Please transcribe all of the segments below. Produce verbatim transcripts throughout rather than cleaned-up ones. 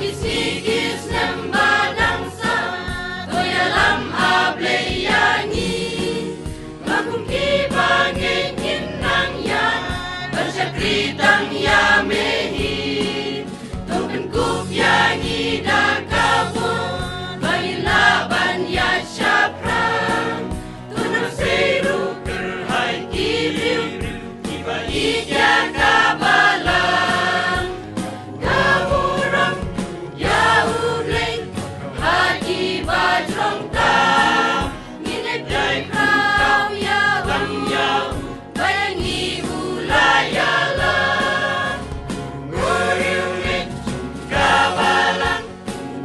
Sngi ki snem ba dang sah, to ïalam, A Blei, ïa ngi. Ba kum ki bangeit ngin nang ïa ban shakri tang ïa me hi. To pynkup ïa ngi da ka bor ba ngin lah ban ïaid shaphrang. To nang sei ruh kyrhai ki briew kiba ïeit ïa ka balang. Ka burom ïa U Blei ha kiba jrong tam. Ngin ïa pynkhraw ïa u, ba ïa ngi u la ïalam. Ko riew ngeit ka balang,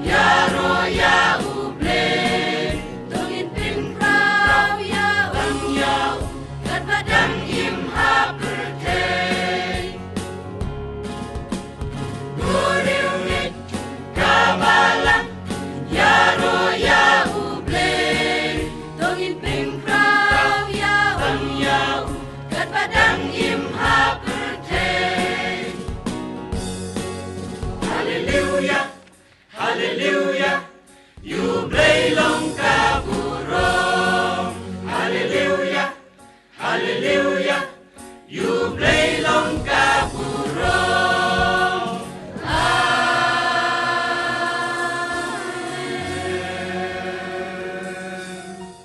ïaroh ïa U Blei. To ngin pynkhraw ïa u, katba dang im ha pyrthei. Ko riew ngeit ka balang, ïaroh ïa U Blei. To ngin pynkhraw ïa u, katba dang im ha pyrthei. Haleluya, haleluya, ïa U Blei long